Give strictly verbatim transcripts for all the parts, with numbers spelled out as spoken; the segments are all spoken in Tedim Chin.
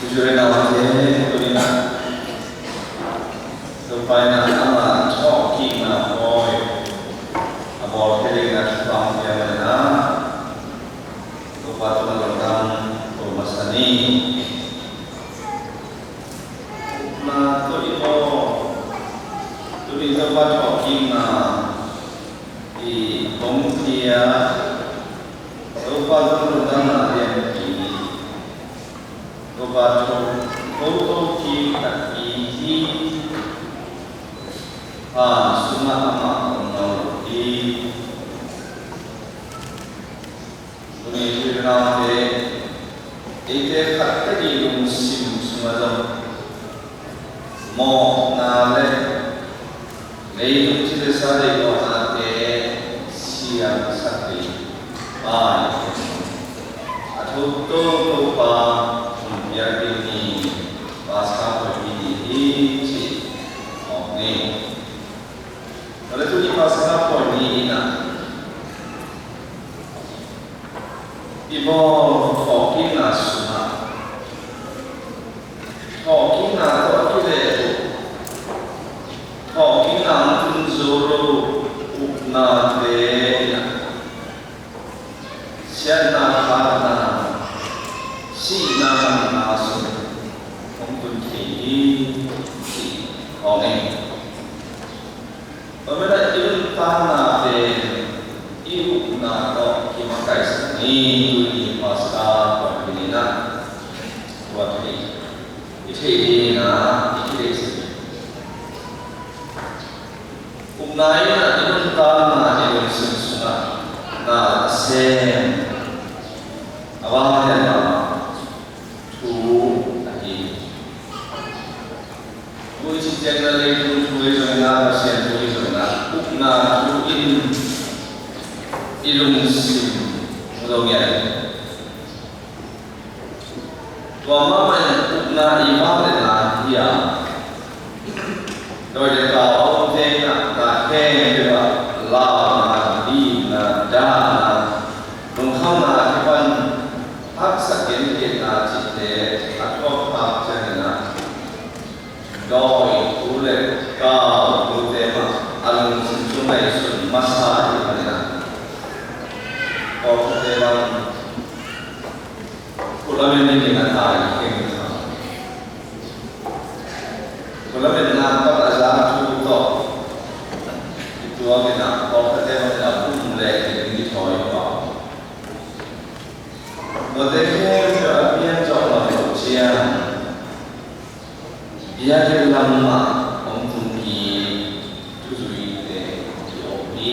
Israel naute, tuni-in ah Topa in ah ama thawhkikna pawi a bawl thei dingin ah thupha hong pia manin ah Topa tungah lungdam ko masa ni. Upna tawh i bawl, tuni Topa thawhkikna i hong pia, Topa tungah lungdamna lianpi. Topa tho, tho, tho kik tak i hi. Pan sungah amah om lo hi. Tuni thilnaute, eite khat tak i lungsim sungah zong mawhna le leitung thil le sa deih luahnate siangsak ding, pai a tho, tho, Topa hong piak ding hi. Paska pawi ni hi ci mawk ni. Tua leh tuni Paska pawi ni in ah i bawl thawhkikna sungah, thawhkikna tawh a kileh uh, thawhkikna hong tun zo lo upnate in ah siatna, khatna, sihna, manna sung hong tun thei hi ci mawk ni. Tua manin ah i nuntakna pen i upna tawh kimakaihsak ni. Tuni Paska pawi ni in ah tua thei, i theih dingin ah i kideihsak ni. Upna in ah i nuntakna, i lungsim sungah na a sem a vanglian mahmah thu ahi hi. Thu i cih ciangin ah leitung thu ahi zongin ah, Pasian thu ahi zongin ah, upna thu in i lungsim hong zo ngiat hi. Tua mahmah in upna i vangliatna hi a, dawi le kau a omte in ah na khempeuh ah launa, dihna, dahna, lungkhamna, kipan, haksa, gentheihna cihte a thuak phak ciangin ah dawi thu le kau thute mah a lungsim sung ngaihsun masa ahih manin ah pawlkhatte bang khut lamen dingin a tai kheng kha. Khut lamen na pan a za thu tawh i tuak in ah pawlkhatte bang in ah bum leh in kithawi pah. Tuate khempeuh a pian zawh ngam loh ciang biakinn lam mah hong tung kik thuzuite hong ki-om hi.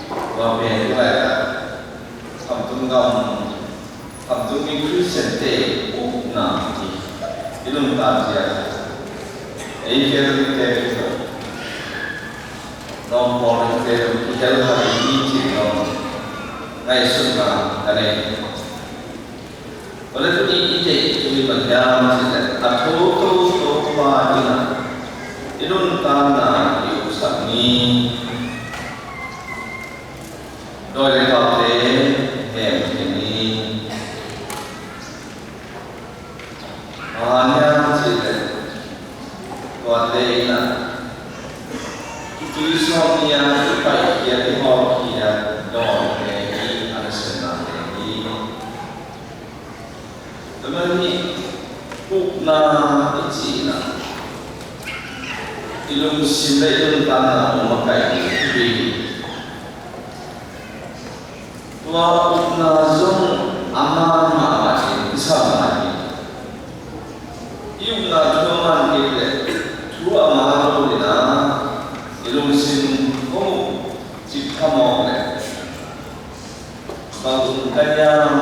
Tua pen tu laitak Khamtung gam, Khamtung mi Khristiante upna hi. I nuntak ciang ei Catholic-te hi lo, Nawm Pawl-te hi lo, kihel kha ding hi cih zong ngaihsutna ka nei. Tua leh tuni i deih thu hi bang hiam cih leh a tho, tho, Topa in ah i nuntakna i upsak ni. Dawi le kaute hemkhia ni. Bang hang hiam cih leh tuate in ah i tui sawm ni-a i paihkhiat, i hawlkhiat dawite hi, a nasemnate hi. Tua manin upna i cih in ah i lungsim le i nuntakna hong makaih ding hi. Tua upna zong a man mahmah in i sam lai hi. I upna thu a man kei leh thu a man lo in ah i lungsim hong up cip kha mawk leh bang um ka hiam,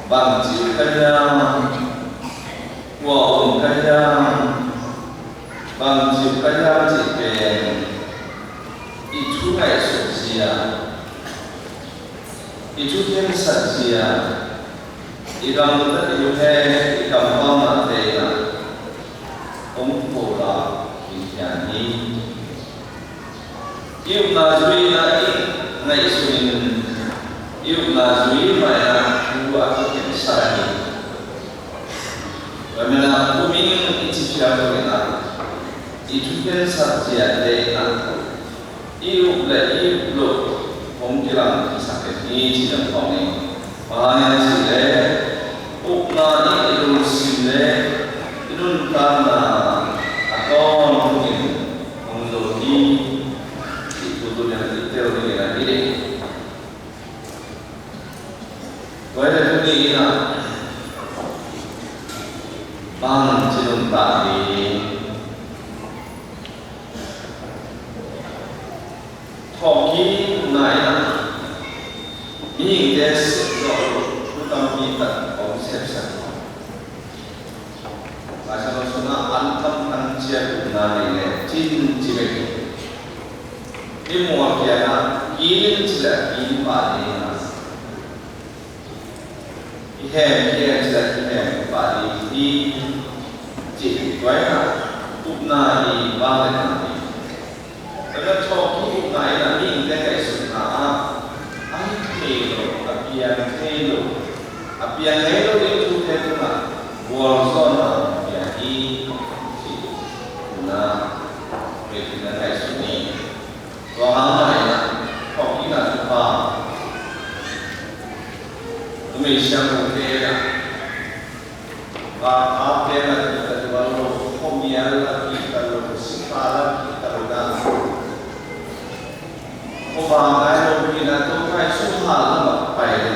bang ci uh ka hiam, kua um ka hiam, bang ci uh ka hiam cih pen i thu ngaihsut zia, i thu khensat zia, i gamtat, i nuhek, i kampau mahte in ah hong pulak hi khian hi. I upna zui in ah i ngaihsun in, i upna zui mah in ah thu a kikhensat ahi i thukhensat ziate in ah i up le i up loh hong kilang kisa pen hi ci ding khawng hi. Bang hang hiam cih leh upna in i lungsim le i nuntakna a tawntungin hong zo hi cih tu tuni-in i tel dingin ahi hi. Tua hi leh tuni in ah bang ci nuntak ding, thawhkikna in ah mihingte sep zawh loh thu tampi tak hong sepsak. Laisiangtho sungah an tam an ciat upna nei leh cin ci bek hi. Hih mual kiangah kil in ci leh kil pah ding a, i hem kiang in ci leh i hem pah ding hi ci. Tua in ah upna i vangliatna hi. Tua in ah thawhkik upna in ah mihingte ngaihsutna ah a hi thei lo, a piang thei lo, a piang ngei lo ding thute tungah gualzawhna hong pia hi ci. Tuna, hih tawh ngaihsun ni. Tua hang mah in ah thawhkikna thupha numei siangthote in ah, vangpha pen a kihta tuan lo, khuamial a kihta lo, sipa a kihta lo dan, khuavang nai lo, pi na to kai su ha lam a pai lo.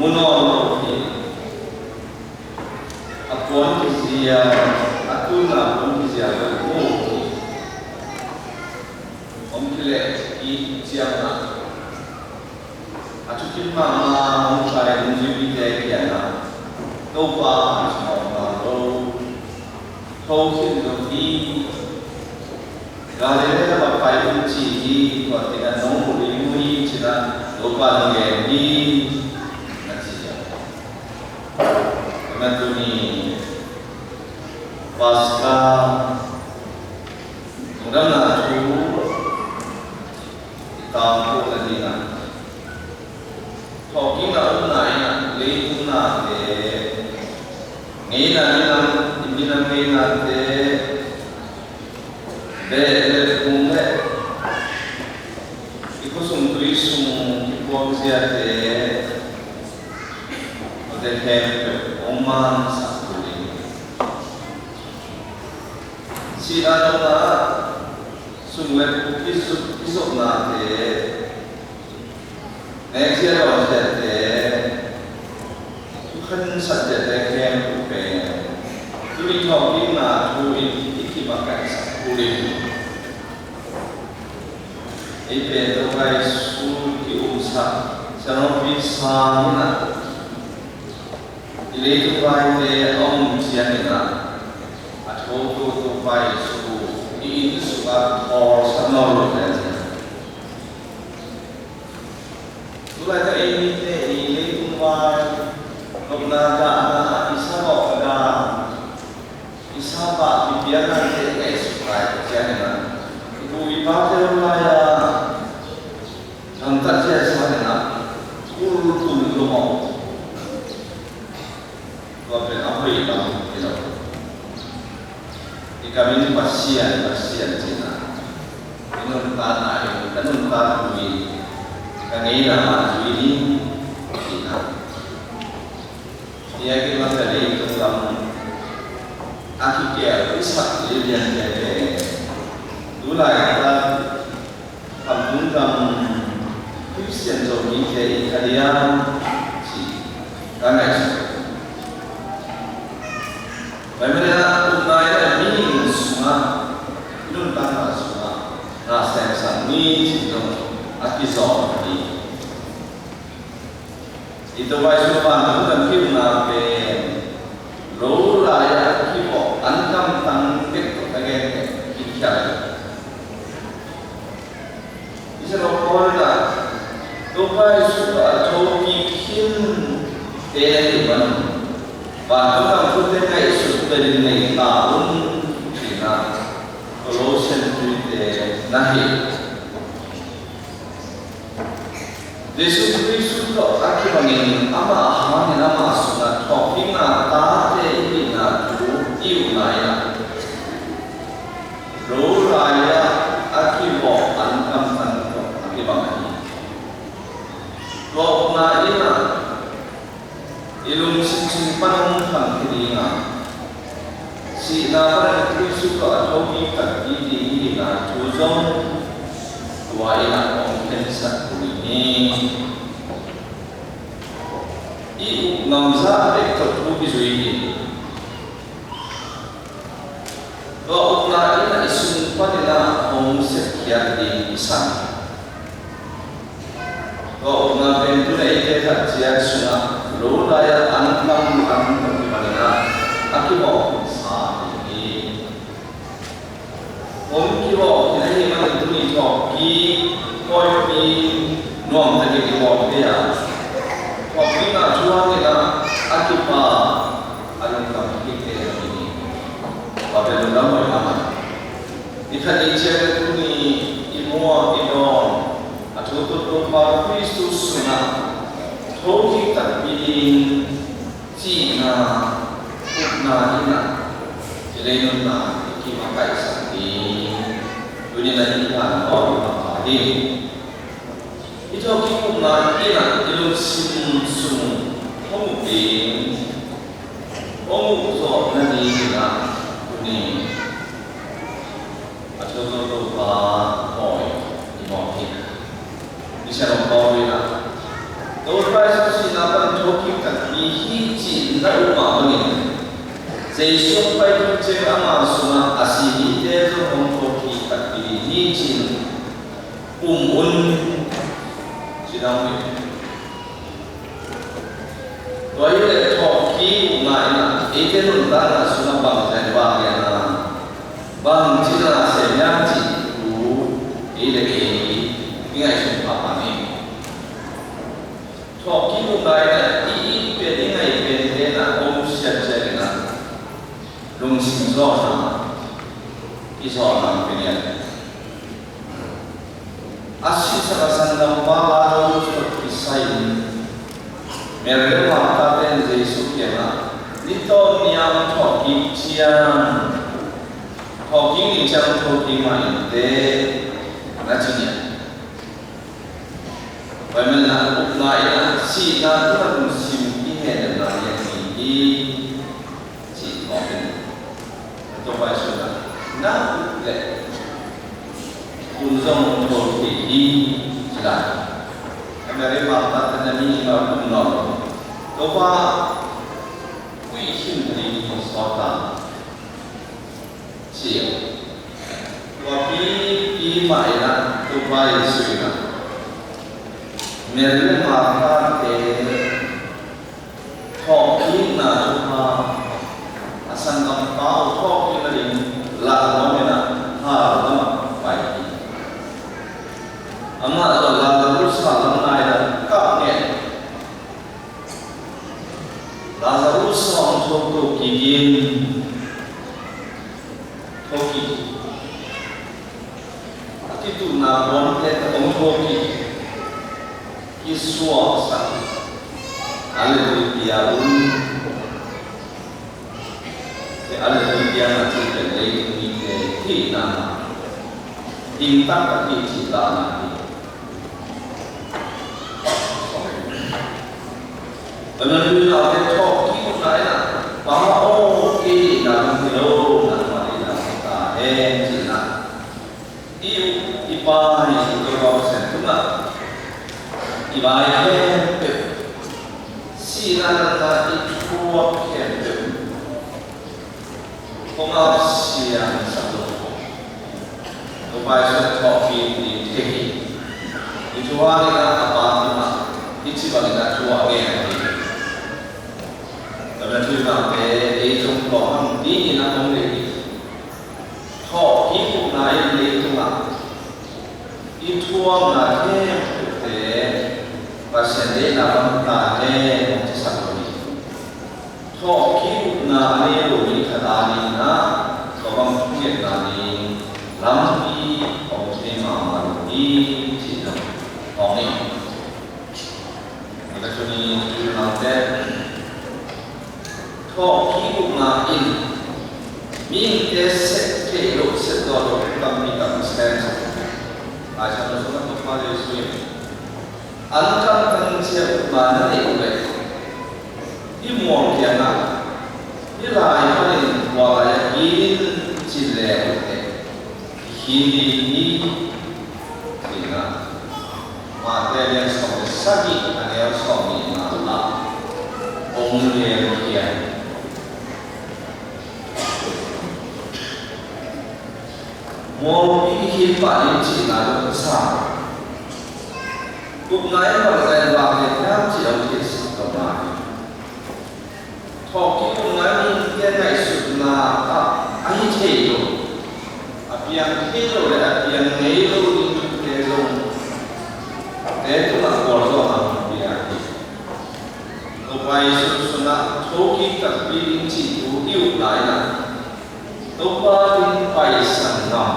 Mu nawn lo hi. A puan kizia, a tuna puan kizia lo mu hi. Hong kileh i ciangah a thukim mahmah hong pai dungzuipite kiangah Topa a sawm mahmah lo, tho khin lo hi. Galilee lam ah pai un ci hi. Tua teng ah nong mu ding uh hi ci-in ah Topa in hong gen hi, na ci hi. Tua tuni Paska lungdamna thu i tangko nading ah, thawhkikna upna in ah leitung nate, ngeina minam, i minam ngeinate, beh le phung le i khuasung tuisung kipuak ziate, tuate khempeuh hong mansak kul ding. Sihna nopna sung le pu kizop, kizopnate, nekzia lawhziate, thukhensat ziate khempeuh pen tuni thawhkikna thu in i kimakai sak kul ding. Ei pen Topa Jesu ki-umsak siangthopi sang in ah, i leitung vaite a om ciangin ah a thotu Topa Jesu i inn sungah thawlsak nawn lo zen. Tulaitak ei mite i leitung vai nopna dahna ah i sa lawh dan, i sa pah kipiaknate ngaihsut lai ciangin ah, i pu i pate om lai-a gamtat ciat sangin ah kultun lungawh. Tua pen a hoih lam hi lo. I ka min Pasian, Pasian ci-in ah i nuntakna in, ka nuntakna in, ka ngeina mah zui ni ci-in ah. Hi a, i lam le leitung lam a kikel i sak lianlian tete, tulaitak Khamtung gam Khristian Zomite i kha diam ci ka ngaihsut. Tua ahih manin ah upna in ah mihing sungah, i nuntakna sungah na semsak ni cih zong a kizawm hi. I Topa Jesu vantung gam ki-ukna pen lo lai-ah kivawh an kamtang bek tawh ka gen teh kikhial hi. Israel pawl in ah Topa Jesu a thokik khin te na hih manin vantung gam thute ngaihsut bel nei ta un, ci-in ah Colossian tuite na hi. Jesu Khrist tawh a kibangin amah hangin amah sungah thawhkikna tate i hihna thu i Tua ukna in ah i lungsim sung pan hong khangkhia ding a, sihna pan a tui suk a thokik takpi ding hi na thu zong tua in ah hong khensat kul hi. I uk ngam zah bek tawh thu kizui hi. Tua ukna in ah i sung panin ah hong sepkhiat ding i sang. Tua ukna pen tu-in ah eite khat ciat sungah lo lai-ah an kam an kam kimanin ah a kibawlsa ding hi. Hong kibawlkhin ahih manin tuni thawhkik pawipi nuamtakin i bawl kei a, thawhkikna thu hangin ah a kipa a lungdam kik te hi. Tua pen lungdam hoih mahmah. Ni khat ni ciang tuni i muak i dawn a thu tutu pa Khristu sungah thokik takpi ding cihna, upna in ah i lei nunna i kim a kaihsak ding tuni-in ah i plan a bawl i pha ding. I thawhkik upna in ah i lungsim sung hong uk ding, hong uk zawh nadingin ah tuni a thawhkik Topa pawi i mawk hi. Misiangtho Paul in ah Topa Jesu sihna pan thawhkik takpi hi cih na up mah bangin Jesu hong pai tung ciang ama sungah a si mite zong hong thawhkik takpi ding hi ci-in um un ci-in hong hi. Tua hi leh thawhkik upna in ah eite nuntakna sungah bangzah in vak lian a, bangci na sem hiam cih thu ei le kei i ngaihsun pahpah ni. Thawhkik upna in ah i it pen i ngaih pente in ah om siat ciangin ah lungsim zawhna i zawhna pen hi a, a sihsak a sanggampa Lazarus tawh kisai-in Mary le Martha-te in Jesu kiangah ni tawn ni-a thawhkik ciang, thawhkik ni ciang thokik mah inteh na ci hi. Tua ahih manin ah upna in ah sihna tungah lungsim i hehna hi hi. Cih mawk in, Topa Jesu in ah na up leh hun zong thawhkik hi ci lai. A Mary Magdalene te na mi in ah um nawn lo. Topa, huih khin kha ding hi sawt ta ci. Tua pipi mah in ah Topa Jesu in ah Mary le Martha-te thawhkikna thupha, a sanggampa uh thawhkik nading lak nuam in ah hal lamah pai hi. Amah zong Lazarus hal lam nai-in ah kap ngen. Lazarus hong thokto kik in, thokik. A kituhna puante hong thokik, kisuaksak. A le tui pia un. A le tui pia na cih pen leitung mite hihna, ding taktak hi cih lahna hi. Tua ahih manin a thawhkik upna in ah, Pa aw, kei deihna bang hi lo, nangmah deihna bang ta hen ci-in ah i, i Pa i Topa Pasian tungah i vai khempeuh, sihna natna i thuak khempeuh kong ap siangsak lo. Topa Jesu thawhkik ding thei hi. I thu hangin ah a Pa tungah hih ci bangin a thu a ngen hi. Tua ahih manin thu i pate ei zong tua bang dingin a hong lei hi. Thawhkik upna in leitungah i thuakna khempeuhte Pasian deihna bang ta hen hong cisak lo hi. Thawhkik upna a nei lo mi khat adingin ah tua bang thungetna ding lampi hong thei mahmah lo hi cih zong hong hi. Tua tuni in, u le naute, thawhkik upna in mihingte sep theih loh, sep zawh loh tampi tak na sem. Lai Siangtho sungah Topa Jesu in an kamtam Ciah upna na neih uh leh, hih mual kiangah, hih lai panin tua lai-ah kinin ci leh, khin ding hi, ci-in ah Matthai lian sawm le sagih, a neu sawmnihna ah hong gen hi. Mualpi i khin pah ding cihna tawh kisai, upna in bangzah in vak ding hiam cih hong theihsak lo lai. Thawhkik upna in mite ngaihsutna ah a hi thei lo, a piang thei lo le a piang ngei lo ding thute zong te tungah gualzawhna hong pia hi. Topa Jesuh sungah thokik takpi ding cih thu i up lai-in ah, Topa tungah paisan ngam,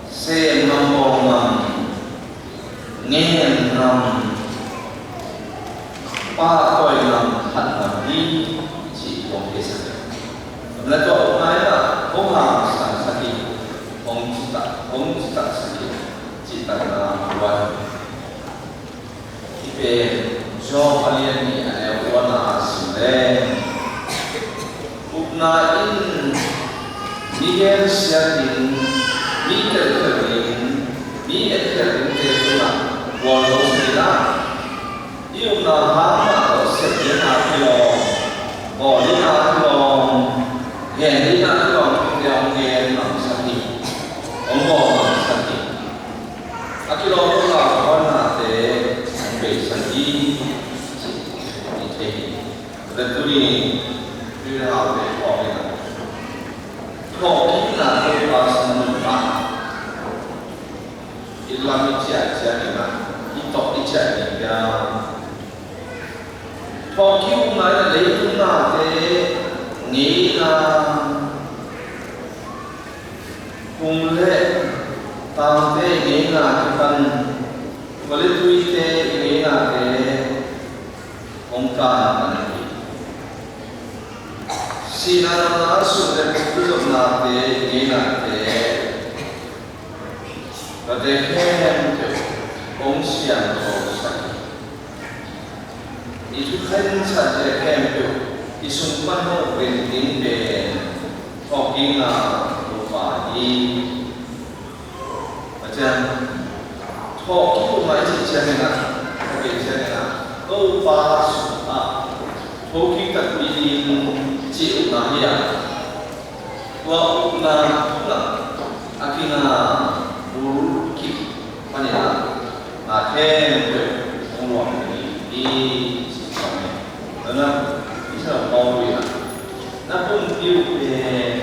sem ngam, bawl ngam, ngen ngam, pahtawi ngam, that ngam hi cih hong theisak hi. Tua tua upna in ah hong hangsansak hi, hong citak, hong citaksak hi, cihtakna kuan. Hih pen Job a lian nih, a neu kuana ah sim leng, upna in mi gensiat ding, mi telkhial ding, mi etkhial dingte tungah gualzo sa in ah, i upna hang mah tawh sep ding a kilawm, bawl ding a kilawm, gen ding a kilawm, thute hong gen ngam sak hi, hong bawl ngam sak hi. A kilawm lo, lauhuai nate hong beisak hi, cih i thei hi. Tua tuni tuihaute khawng in ah, thawhkikna Topa sung nuntakna, i lam i ciah ciangin ah, i tawh i ciah ding hiam? Thawhkik upna in ah leitung nate ngeina, hum le tangte i ngeinate pan, tua le tuite i ngeinate hong kantan hi. Sihna, namna, sum le pai kizopnate i ngeinate, tuate khempeuh hong siangthosak hi. I thukhensate khempeuh i sung pan hong rin ding pen thawhkikna Topa hi. Pasian, thawhkik upna i cih ciangin ah, a kei ciangin ah, Topa sungah thawhkik takpi ding cih upna hi a, tua upna tungah a kinga bulkip panin ah na khempeuh hong luang ding hi, ci hi. Tua na, i sa pau hi a, na pumpi uh pen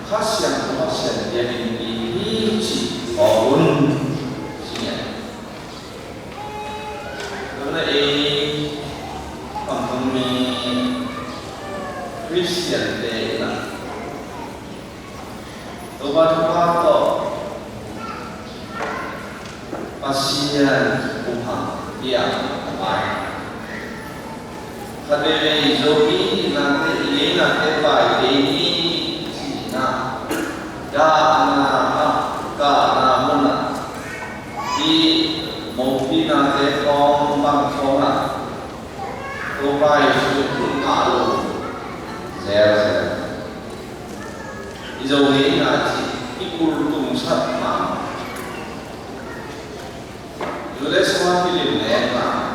Kha Siangtho, Kha Siangtho biakinn ding hi, ci hi un, ci hi. Tua na ei, Khamtung mi Khristiante in ah Topa thupha tawh Pasian huham piak a pai. Khat veivei Zomi i nate, i ngeinate pai kei ni, ci-in ah, dahna ah, kahna munah, i mopi nate khawng bang khawng ah, Topa Jesuh in a ngah lo zelzel. I Zo ngeina cih i kultungsak mahmah. Zu le sa kilim nek mah.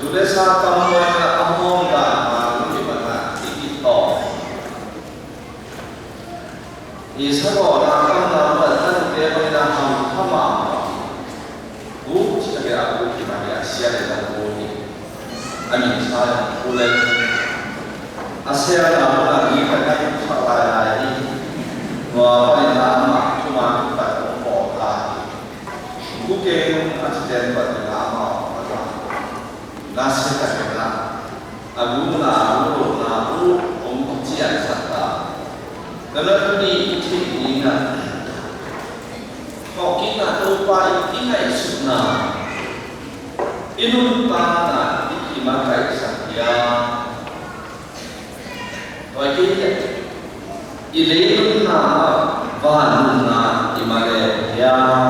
Zu le sa tam nuai na a hawm dan mah, i pan a i kitawm. I sagawhna kamna mah tante mah in a ham kha mahmah. Guk ci tak a guk hi mah hi a, sia le dang guk hi. A min sa le guk le. A sia le dang guk a mi khat a guk sak lai lai hi. Tua pan in a amah thuman kipat kong bawl ta hi. Guk keng a ci ten pat in a amah a ta. Na sia tak in a a gukna, a gukna uh hong kiciansak ta. Tua na tuni i theih ding ah, thawhkikna Topa i ngaihsutna, i nuntakna i kimakaihsak hiam? Tua kei leh i lei nunna ah van nunna i makaih hiam?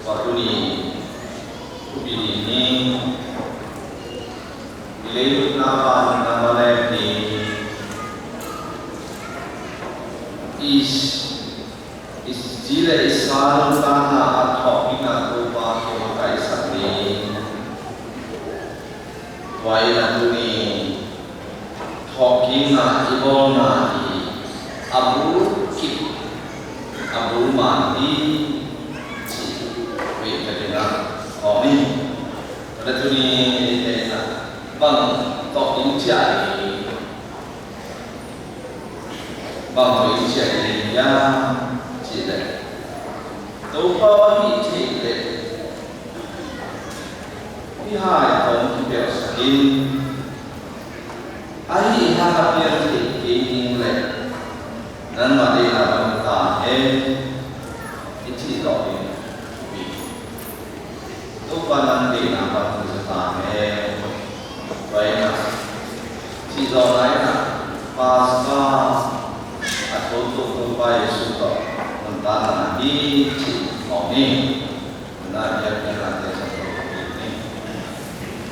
Tua tuni thupi ding hi. I leilutna vangliatna mawleh ni i, i ci le i sa nuntakna a thawhkikna Topa kiang makaihsak ni. Tua in a tuni thawhkikna i bawlna hi a bul kip a bul man hi cih vei takin a thawh ni. Tua tuni eite in a bang tawh in ciah hi. Bang tawh in ciah ding hiam cih leh Topa hih theih leh hih hai tawh kipelhsak in, ahi hang a piang theih kei ding leh nanmah deihna bang hi ta hen i cih tawh in Topa nang deihna bang hi ta hen. Tua in a cih zawhna in a Paska a thawhto Topa Jesuh tawh nuntakna hi cih mawk ni. Na hiam